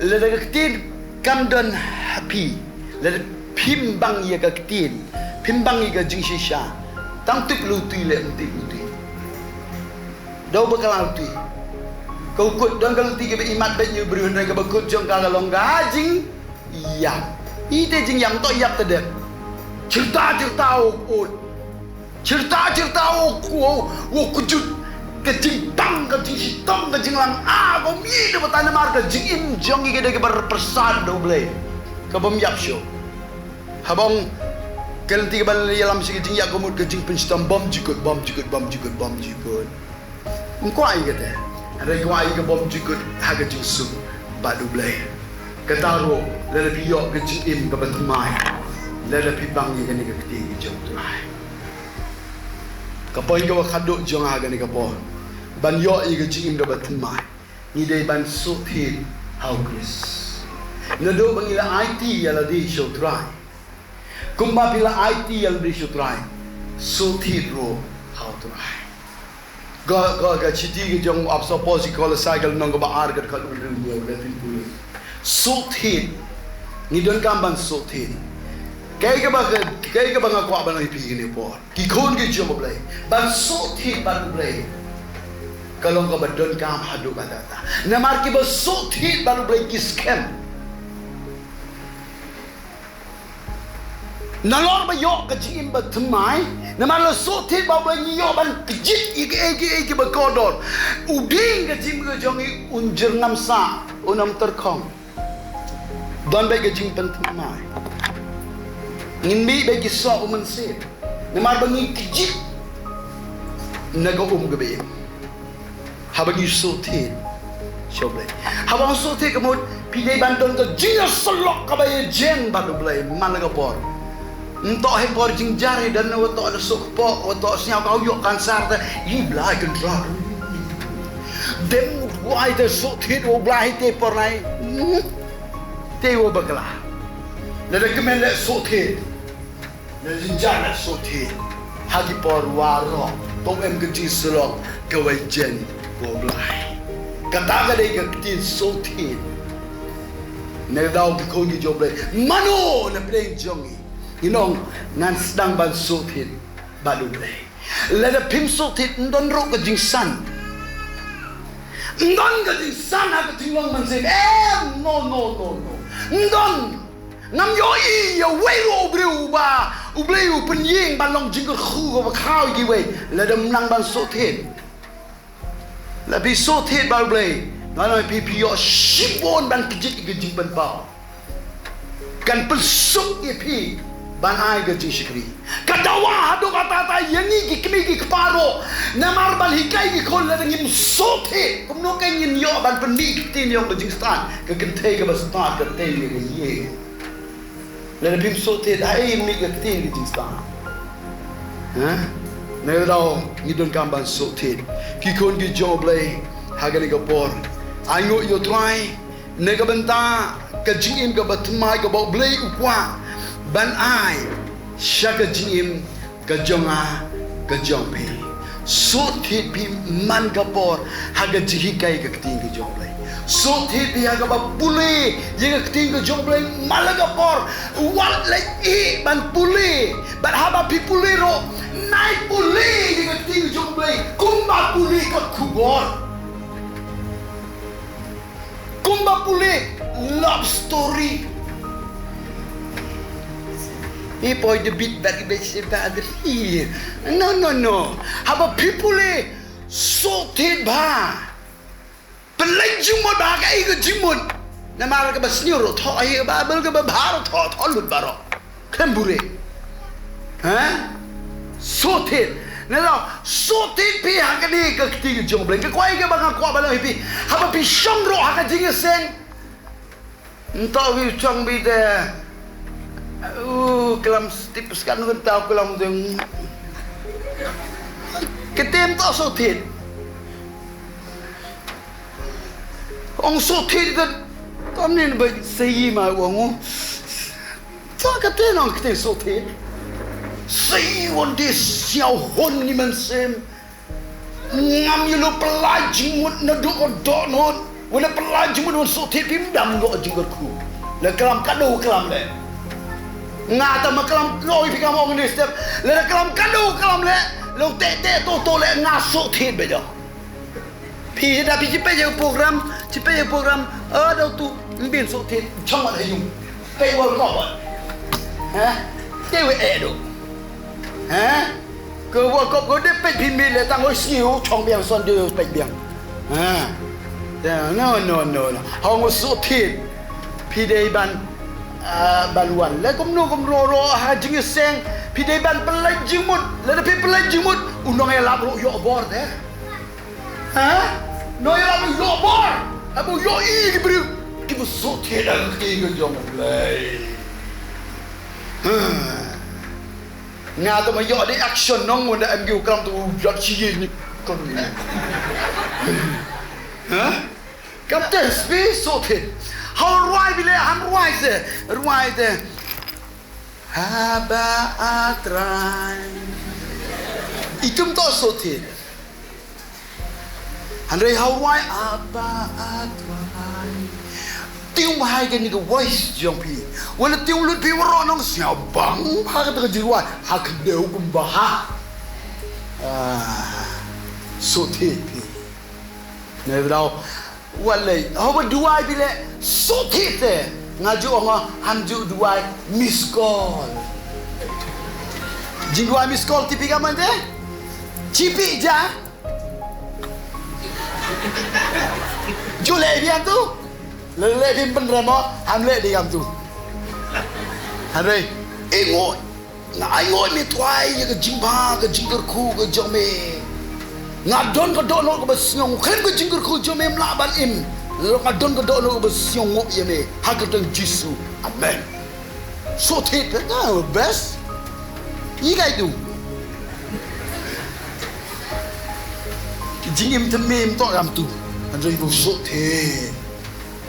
Lada ka ktien kam don ha phi. Lada phim bang ïa ka ktien. Phim bang ïa ka jingshisha. Tang tip lu tui le tip lu tui. Dau ba ka la lynti. Ka u kut don ka lynti kaba imat bad ñiew briew hynrei kaba kut jong ka ka long ka jingïap. Ite jingïap to ïap te dep. Chirta chirta u kut. Chirta chirta u ku u kujut. Ka jingbang ka jingshitom ka jinglang a ka mi da bata namar ka jingim jong i ka dei kaba represent da u Blei. Kaba ym ïap shuh. Haba ong ka lynti kaba ïalam sha ka jingïaid ka mut ka jingpynshitom bymjukut, bymjukut, bymjukut, bymjukut. Ym kwah ïa kata. Hynrei kwah ïa ka bymjukut ha ka jingsuk bad U Blei. Kata ruh lada phi ïoh ka jingim kaba thymmai, lada phi pang ïa kane ka ktien ka jong U Trai. Ka point kaba khatduh jong nga ha kane ka por, ban ïoh ïa ka jingim kaba thymmai, ngi dei ban suk thied ha U Khrist. Naduh ba ngi la aiti ïa lade sha U Trai. Kumba phi la aiti ïa lade sha U Trai, suk thied ruh ha U Trai. Ka, ka, ka shithi ka jong u apostol Paul sha ki Kolossai ka lynnong kaba ar ka dkhot hynriew hynñiew, lada phin pule. Suk thied. Ngi donkam ban suk thied. Kaei kaba, kaei kaba nga kwah ban ong ïa phi kane ka por, ki khun ki jong U Blei, ban suk thied bad U Blei ka long kaba donkam haduh katta katta. Namar kiba suk thied bad U Blei ki skhem. Nalor ba ïoh ka jingim ba thymmai, namar la suk thied bad U Blei ngi ïoh ban kjit ïa kiei kiei kiba kordor. U dieng ka jingim ka jong ngi un jyrngam sah, un ym tyrkhong. Don beit ka jingpynthymmai. Ngin mih beit ki soh u mynsiem. Namar ba ngi kjit na ka um kaba im. Haba ngi suk thied sha U Blei. Haba ngi suk thied ka mut phi dei ban don ka jingïasyllok kaba ïajen bad U Blei man la ka por. Ym toh ha por jingjia hi, don wa toh da suk kpoh, wa toh sngew ka u ïoh kansar te, i Blei Kynrad. Dem wai te suk thied U Blei te por nai. Hmm? Te wa bakla. Lada kmen leh suk thied. Na jingjia na suk thied ha ki por waroh, to em ka jingïasyllok kaba ïajen bad U Blei. Kata ka dei ka ktien suk thied. Na ka daw ki khun ki jong U Blei, mano na pdeng jong ngi, ngin ong ngan sdang ban suk thied bad U Blei. Lada phim suk thied, ym don ruh ka jingsan. Ym don ka jingsan ha ka jinglong mynsiem. Em, no, no, no, no. Ym don. Ngam ïohi ïa uwei ruh u briew uba U Blei u pynïeng ban long jingkyrkhu kaba khaw ïa kiwei, lada ym nang ban suk thied. La phi suk thied bad U Blei, ngan ong ïa phi, phi ïoh shibun ban kjit ïa ka jingpynpaw. Kan pynsuk ïa phi ban ai ka jingshakri. Ka dawa haduh katta katta ïa ngi ki kmie ki kpa ruh, namar ban hikai ki khun, lada ngim suk thied, kumno kan ngin ïoh ban pynmih ka ktien jong ka jingstad, ka kynthei kaba stad ka tei ïa ka ïing. Lada phim suk thied, haei ngin mih ka ktien ka jingstad? Ha? Na ka daw ngi donkam ban suk thied, ki khun ki jong U Blei, ha kane ka por. Ai nguh ïa U Trai na ka bynta ka jingim kaba thymmai kaba U Blei u kwah ban ai sha ka jingim ka jong nga, ka jong phi. Suk thied phi man ka por ha ka jinghikai ka ktien ka jong U Blei. Suk thied phi ha kaba pule ïa ka ktien ka jong U Blei man la ka por. Wat leit ïeh ban pule, bad haba phi pule ruh, nai pule ïa ka ktien ka jong U Blei kumba pule ka khubor. Kumba pule love story. I poi de bit bad i bit se bad i. No, no, no. Haba phi pule suk thied bha. Pynleit jingmut bha, kaei ka jingmut. Namar kaba sniew ruh thoh, ai kaba bel kaba bha ruh thoh, thoh lut baroh. Khlem buhrieh. Ha? Suk thied. Na daw, suk thied phi ha kane ka ktien ka jong U Blei. Ka kwah kaba nga kwah ban ong ïa phi. Haba phi shong ruh ha ka jingïaseng. Nto wi chong bi te. U klam stip skan ngun tau klam ding. Ka ktien to suk thied. Ong suk thied ka. Kam nin ba sei ma ong. Sa ka te nong kte suk thied. Sei wan de siaw hon ni man sem. Ngam ïa lu pynlait jingmut na duk o dok not. Wan pynlait jingmut wan suk thied phim dam dok jingkyrkhu. La klam ka do klam le. Nga ta ma klam loi phi kam ong ni step. La klam ka do klam le. Lo te te to to le nga suk thied be do. Phi da phi chi peit ïa program, chi peit ïa program, a dau tu, mbin suk thied, chong wan ha ïung. Peit World Cup. Ha? Te we eh do. Ha? Ka World Cup ko de peit phi mi le tang oi siew, chong biang son de peit biang. Ha? No, no, no, no. Hong suk thied. Phi dei ban Ah, Balwan, leh kumno kumno ruh ha jingïaseng, phi dei ban pynlait jingmut, lada phi pynlait jingmut, u nongïalap ruh u ïoh bor te. Ha? Nongïalap ruh u ïoh bor, haba u ïohi ki briew kiba sngewthuh da ka ktien ka jong U Blei. Ha. Nga te ma ïoh de action nong wanda em ki u kram tu jot shi ye ni. Ha? Kam te spi sngewthuh. Hau rwai bile, han rwai se, rwai te. Haba A Trai. Itum to sngewthuh. Hynrei hau rwai Abba A Trai. Tieng bha ïa kane ka voice jong phi. Wala tieng lut phi waroh nong sngewbang bha kata ka jingrwai. Ha ka dei u kumba ha. Ah, sngewthuh phi. Ne dau. Wat lei, haba duwai bile, sngewthuh te. Nga ju ong, ham ju duwai miss call. Jingduwai miss call tipi ka man te? Chipi ja. Ju leh biang tu. Leh leh bim pynrem mo, ham leh di kam tu. Hare, ingo. Nga ainguh ïa me Trai ïa ka jingbha ka jingkyrkhu ka jong me. Nga don ka dohnud kaba sngew, khlem ka jingkyrkhu jong me ym lah ban im. Nga don ka dohnud kaba sngewnguh ïa me. Ha ka kyrteng Jisu. Amen. Sngewthuh te ka best. Ïa kai tu. Ki jingim te me ym toh kam tu. Hynrei u sngewthuh.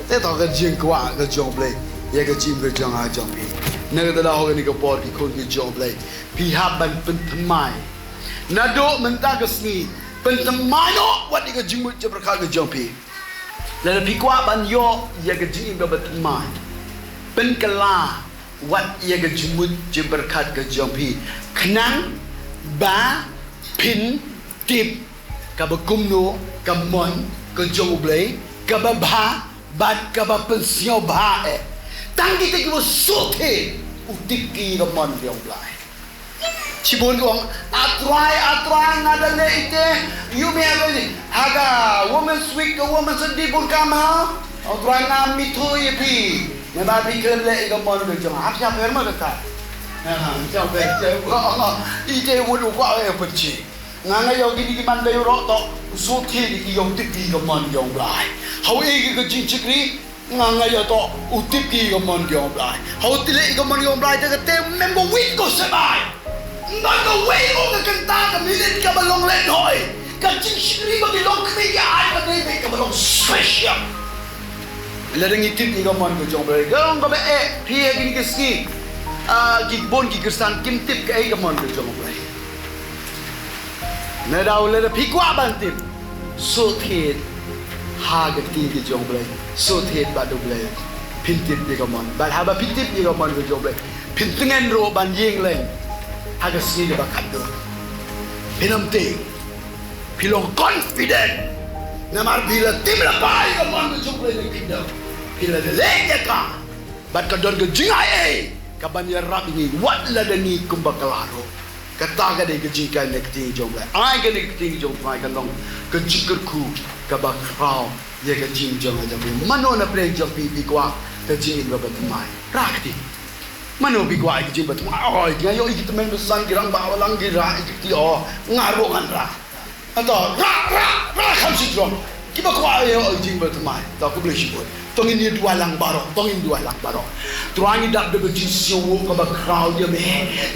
Te to ka jingkwah ka jong U Blei ïa ka jingim ka jong nga jong phi. Na kata daw kane ka por ki khun ki jong U Blei, phi hap ban pynthymmai. Naduh mynta ka sngi pynthymmai noh wat ïa ka jingmut jingpyrkhat ka jong phi. Lada phi kwah ban ïoh ïa ka jingim kaba thymmai, pynkylla wat ïa ka jingmut jingpyrkhat ka jong phi. Khnang ba phin tip kaba kumno ka mon ka jong U Blei, kaba bha bad kaba pynsngewbha eh. Tang kita kiba sngewthuh u tip ki ka mon ka jong U Blei. Shibun ki ong, A Trai, A Trai, nga da leh ite, ïa me ha ka Women's Week, ka Women's Day bun kam ha. A Trai, ngam ithuh ïa phi. Namar phi khlem leh ïa ka mon ka jong nga. Hap sha pher ma kata. Ha, sha pher, sha pher. Ite wut u kwah ïa pynchi. Nga nga ïoh kine ki man dei u rok tok, u sngewthuh ïa ki ïoh tip ki ka mon jong U Blei. Hau ïa ki ka jingshakri, nga nga ïoh tok, u tip ki ka mon jong U Blei. Hau tip ïa ka mon jong U Blei, te ka te mem ba wit ko sebai. Ngan ka wei ko ka kynta ka minit kaba long lehnoh. Ka jingshakri ba ki long kmie ki ai ka dei ba kaba long special. Lada ngi tip ïa ka mon ka jong U Blei. Ka long kaba eh, phi ïa kine ki sngi. Ah, ki bun ki Khristan kim tip kaei ka mon ka jong U Blei. Nadaw lada phi kwah ban tip, sngewthuh ha ka ktien ka jong U Blei, sngewthuh bad U Blei, phin tip ïa ka mon. Bad haba phi tip ïa ka mon ka jong U Blei, phin tngen ruh ban ïeng lem ha ka sngi kaba khatduh. Phin ym tieng, phi long confident. Namar phi la tip la poi ïa ka mon ka jong U Blei, phi la leh ïa ka. Bad ka don ka jingai ei kaban ïarap ïa ngi wat lada ngi kumba kylla ruh. Kata ka dei ka jinghikai na ka ktien jong U Blei. Ai kane ka ktien jong U Blei ka long ka jingkyrkhu kaba khraw ïa ka jingim jong nga jong phi. Mano na pdeng jong phi phi kwah ka jingim kaba thymmai? Rah kti. Mano phi kwah ka jingim ba thymmai? Oi, nga ïoh ïa ki tymmen basan, ki rangbah balang, ki rah ïa ki kti, oh, nga ruh ngan rah. Hato, rah, rah, rah kham shijrong. Kiba kwah ïa ka jingim ba thymmai. To khublei shibun. To ngin ïa duwai lang baroh, to ngin duwai lang baroh. Trai ngi dap da ka jingsngewnguh kaba khraw ïa me.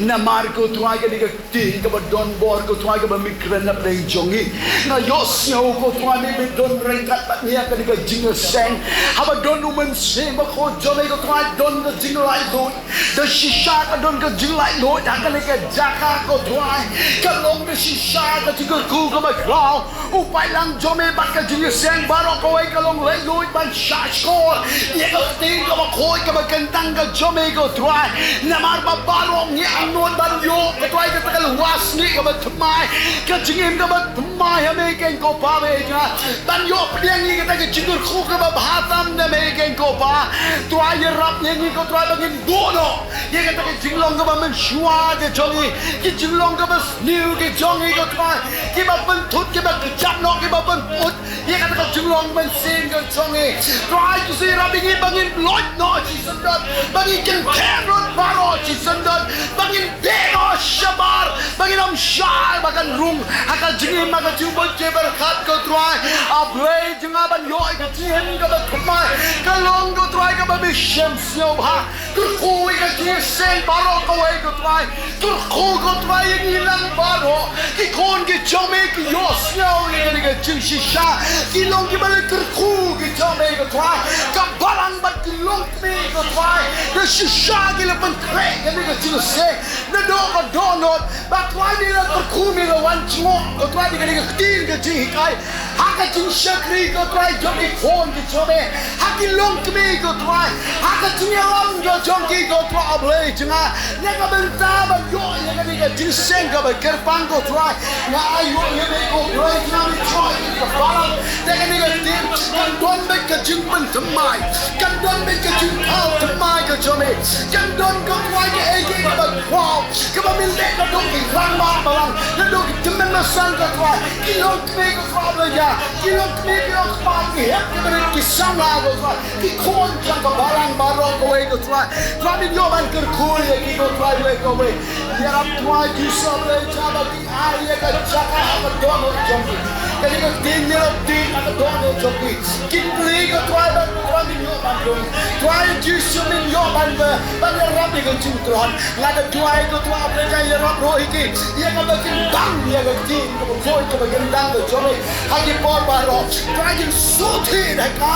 Namar ko Trai kane ka ktien kaba don bor ko Trai kaba me kren na pdeng jong ngi. Nga ïohsngew ko Trai me me don ryngkat bad ngi ha kane ka jingïaseng. Haba don u Mynsiem Bakhuid jong me ko Trai don ka jinglaitluid. Da shisha ka don ka jinglaitluid ha kane ka jaka ko Trai. Ka long da shisha ka jingkyrkhu kaba khraw. U paidlang jong me bad ka jingïaseng baroh kawei ka long laitluid ban shahshkor ïa ka ktien kaba khuid kaba kyntang ka jong me ko Trai. Namar ba baroh ngi angnud ban ïoh ko Trai kata ka lwasngi kaba thymmai, ka jingim kaba thymmai ha me keiñ ko Pa me ïa nga. Ban ïoh pdiang ïa kata ka jingkyrkhu kaba bha tam na me keiñ ko Pa. Trai ïarap ïa ngi ko Trai ba ngin buh noh ïa kata ka jinglong kaba mynshuwa ka jong ngi, ka jinglong kaba sniew ka jong ngi ko Trai, kiba pynthut kiba kjat noh kiba pynthut ïa kata ka jinglong mynsiem ka jong ngi. Trai Jisu, ïarap ïa ngi ba ngin loit noh shisyndon, ba ngin kynther lut baroh shisyndon, ba ngin beh noh shabar, ba ngin ym shah ba kan rung ha ka jingim, ha ka jingbun jingpyrkhat, ko Trai. A Blei jong nga, ban ïoh ïa ka jingim kaba thymmai ka long, ko Trai, kaba phi shem sngewbha. Kyrkhu ïa ka jingïaseng baroh kawei, ko Trai. Kyrkhu, ko Trai, ïa ngi lang baroh. Ki khun ki jong me ki ïohsngew ïa kane ka jingshisha, ki long kiba la kyrkhu, ki jong me, ko Trai. Ka balang bad ki longkmie, ko Trai, da shisha ki la pynkhreh ïa kane ka jingïaseng. Naduh ka dohnud, ba Trai, me la kyrkhu, me la wan jngoh, ko Trai, da kane ka ktien ka jinghikai ha ka jingshakri, ko Trai, jong ki khun ki jong me, ha ki longkmie, ko Trai, ha ka jingïalam ka jong ki, ko Trai, A Blei jong nga. Na ka bynta ban ïoh ïa kane ka jingseng kaba kyrpang, ko Trai, nga aïu ïa me, ko Blei jong nga, me jngoh ïa ka balang da kane ka ktien. Kan don beit ka jingpynthymmai, kan don beit ka jingthaw thymmai ka jong me, kan don, ko Trai, kaei kaei kaba khraw kaba me leh naduh ki rangbah balang, naduh ki tymmen basan, ko Trai. Ki longkmie, ko Trai, Blei jong nga, ki longkmie, ki longkmie, ki hep, ki barit, ki samla, ko Trai, ki khun jong ka balang baroh kawei, ko Trai. Trai, me ïoh ban kyrkhu ïa ki, ko Trai, kawei kawei. Ïarap, Trai Jisu, Blei jong nga, ba ki ai ïa ka jaka ha ka dohnud jong ki. Kane ka ktien me la tip ha ka dohnud jong ki. Ki plie, ko Trai, ban, Trai, me ïoh ban rung. Trai Jisu, me ïoh ban, ban ïarap ïa ka jingtlot. Nga da duwai, ko Trai, A Blei jong nga, ïarap ruh ïa ki, ïa kaba kin bang ïa ka ktien kaba khuid kaba kyndang ka jong me ha ki por baroh. Trai, kin shu thied ha ka,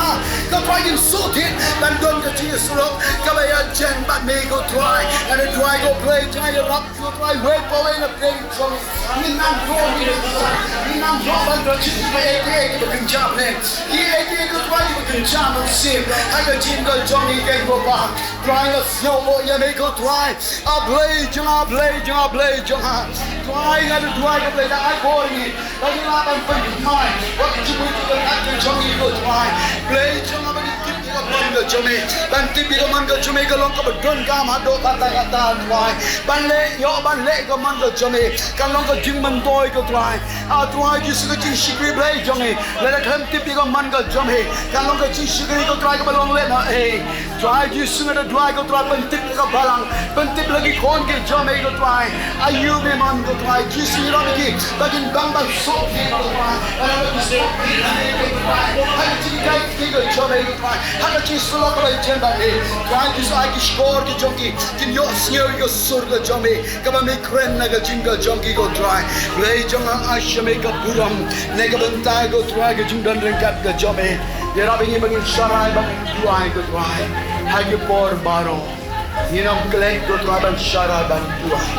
ko Trai, kin shu thied ban don ka jingïasyllok kaba ïajan bad me, ko Trai. Nga da duwai, ko Blei jong nga, ïarap, ko Trai, uwei pa uwei na pdeng jong ngi. Ngin nang ïoh, ngin nang ïoh ban ïa kiei kiei kiba kynja pdeng, kiei kiei, ko Trai, kiba kynja mynsiem ha ka jingim ka jong ngi, ko Trai. Trai, nga sngewnguh ïa me, ko Trai. A Blei jong nga, Blei jong nga, Blei jong nga. Trai, nga da duwai, ko Blei, da ai bor ïa ngi ba ngin lah ban pynthymmai wat ka jingmut ka jingpyrkhat ka jong ngi, ko Trai. Blei jong nga, ba ngin tip ïa ka mon ka jong me. Ban tip ïa ka mon ka jong me ka long kaba donkam haduh katta katta, Trai. Ban leh, ïoh ban leh ïa ka mon ka jong me ka long ka jingmyntoi, ko Trai. A Trai Jisu, ka jingshakri, Blei jong ngi, lada khlem tip ïa ka mon ka jong me ka long ka jingshakri, ko Trai, kaba long lehnohei. Trai Jisu, nga da duwai, ko Trai, pyntip ïa ka balang, pyntip ïa ki khun ki jong me, ko Trai. Aïu me mon, ko Trai Jisu, ïarap ïa ki ba kin bang ban sngewthuh, ko Trai. Ba kin sngewthuh ïa me, ko Trai, ha ka jinghikai ka jong me, ko Trai, ha ka jingïasyllok kaba ïajan bad me. Trai Jisu, ai ki shkor ki jong ki kin ïohsngew ïa ka sur ka jong me kaba me kren na ka jingim ka jong ki, ko Trai. Blei jong nga, ai sha me ka burom na ka bynta, ko Trai, ka jingdon ryngkat ka jong me. Ïarap ïa ngi ba ngin sharai bad ngin duwai, ko Trai, ha ki por baroh. Ngin ym klet, ko Trai, ban sharai ban duwai.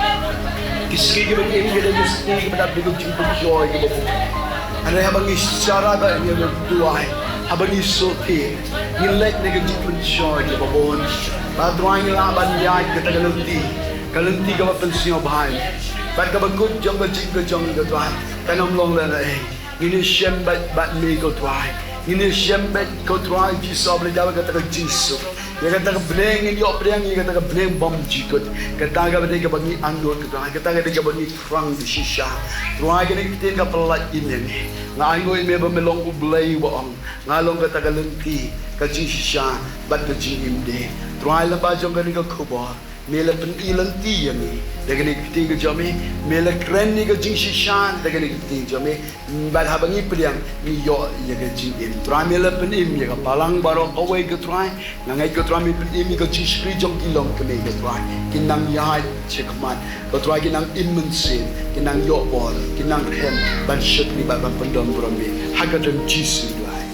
Ki sngi kiba im ki dei ki sngi kiba dap da ka jingpynshoi kaba bun. Hynrei haba ngi sharai bad ngi duwai, haba ngi sngewthuh, ngi leit na ka jingpynshoi kaba bun. Ba Trai, ngi lah ban ïaid kata ka lynti, ka lynti kaba pynsngewbha bad kaba kut jong ka jingim ka jong ngi, ko Trai. Kan ym long lehnohei. Ngin ïashem beit bad me, ko Trai. Ngin ïashem beit, ko Trai Jisu, Blei, da kata ka jingsuk. Ïa kata ka bneng ngin ïoh pdiang, ïa kata ka bneng bymjukut. Kata kaba dei kaba ngi angnud, ko Trai. Kata ka dei kaba ngi thrang da shisha. Trai, kane ka ktien ka pyllait ïa ngi. Nga ainguh ïa me ba me long U Blei uba ong, nga long kata ka lynti, ka jingshisha bad ka jingim de. Trai, lyngba jong kane ka khubor, me la pyni lynti ïa ngi da kane ka ktien ka jong me. Me la kren ïa ka jingshisha da kane ka ktien jong me. Bad haba ngi pdiang, ngi ïoh ïa ka jingim. Trai, me la pynim ïa ka balang baroh kawei, ko Trai. Nga ngeit, ko Trai, me pynim ïa ka jingshakri jong ki longkmie, ko Trai. Kin nang ïaid shakhmat, ko Trai, kin nang im mynsiem, kin nang ïoh bor, kin nang rhem ban shakri bad ban pyndon burom ïa me. Ha ka kyrteng Jisu, ko Trai.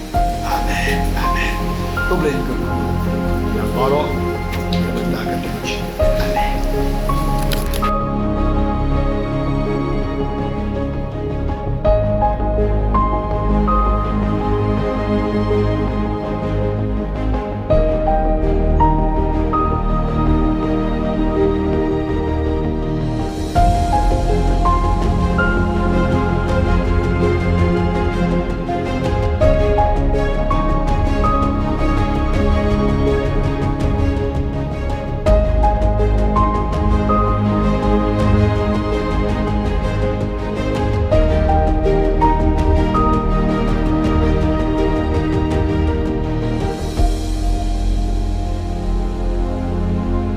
Amen. Amen. To Blei un kyrkhu ïa baroh. Amen.